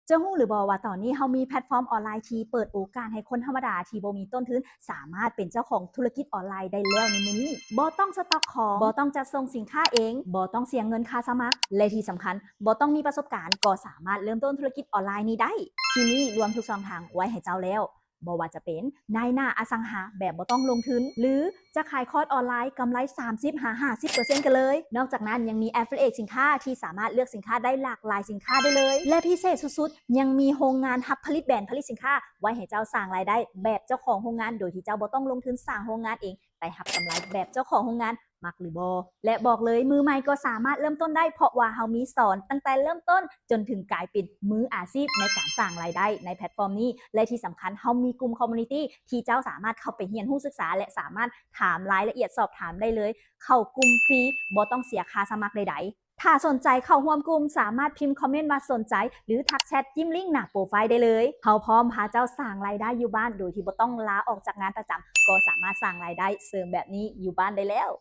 ເຈົ້າຮູ້ຫຼືບໍ່ວ່າຕອນນີ້ເຮົາມີແພລດຟອມອອນລາຍທີ່ເປີດໂອກາດໃຫ້ຄົນທຳມະດາທີ່ບໍ່ມີຕົ້ນທຶນ ສາມາດເປັນເຈົ້າຂອງທຸລະກິດອອນລາຍໄດ້ແລ້ວໃນມື້ນີ້? ບໍ່ຕ້ອງສະຕັອກຂອງ, ບໍ່ຕ້ອງຈັດສົ່ງສິນຄ້າເອງ, ບໍ່ຕ້ອງເສຍເງິນຄ່າສະໝັກ ແລະ ທີ່ສຳຄັນ ບໍ່ຕ້ອງມີປະສົບການ ກໍສາມາດເລີ່ມຕົ້ນທຸລະກິດອອນລາຍນີ້ໄດ້. ທີ່ນີ້ລວມທຸກຊ່ອງທາງໄວ້ໃຫ້ເຈົ້າແລ້ວ. ບໍ່ວ່າຈະເປັນນາຍໜ້າອະສັງຫາແບບບໍ່ຕ້ອງລົງທຶນ ຫຼື ຈະຂາຍຄອດອອນລາຍກຳໄລສາມສິບຫາຫ້າສິບເປີເຊັນກັນເລີຍ. ນອກຈາກນັ້ນຍັງມີ affiliate ສິນຄ້າທີ່ສາມາດເລືອກສິນຄ້າໄດ້ຫຼາກຫຼາຍສິນຄ້າໄດ້ເລີຍ ແລະ ພິເສດສຸດໆ ຍັງມີໂຮງງານຮັບຜະລິດແບນຜະລິດສິນຄ້າ ໄວ້ໃຫ້ເຈົ້າສ້າງລາຍໄດ້ແບບເຈົ້າຂອງໂຮງງານ ໂດຍທີ່ເຈົ້າບໍ່ຕ້ອງລົງທຶນສ້າງໂຮງງານເອງ ໄປຮັບກຳໄລແບບເຈົ້າຂອງໂຮງງານ ມັກຫຼືບໍ່? ແລະ ບອກເລີຍ ມືໃໝ່ກໍສາມາດເລີ່ມຕົ້ນໄດ້ ເພາະວ່າເຮົາມີສອນຕັ້ງແຕ່ເລີ່ມຕົ້ນຈົນເຖິງກາຍເປັນມືອາຊີບໃນການສ້າງລາຍໄດ້ໃນແພລດຟອມນີ້ ແລະ ທີ່ສຳຄັນເຮົາມີກຸ່ມ community ທີ່ເຈົ້າສາມາດເຂົ້າໄປຮຽນຮູ້ສຶກສາ ແລະ ສາມາດຖາມລາຍລະອຽດສອບຖາມໄດ້ເລີຍ. ເຂົ້າກຸ່ມຟຣີ ບໍ່ຕ້ອງເສຍຄ່າສະໝັກໃດໆ. ຖ້າສົນໃຈເຂົ້າຮ່ວມກຸ່ມ ສາມາດພິມຄອມເມັນວ່າສົນໃຈ ຫຼື ທັກແຊັດຈິ້ມລິ້ງໜ້າໂປຣໄຟໄດ້ເລີຍ. ເຮົາພ້ອມພາເຈົ້າສ້າງລາຍໄດ້ຢູ່ບ້ານໂດຍທີ່ບໍ່ຕ້ອງລາອອກຈາກງານປະຈຳ ກໍສາມາດສ້າງລາຍໄດ້ເສີມແບບນີ້ຢູ່ບ້ານໄດ້ແລ້ວ.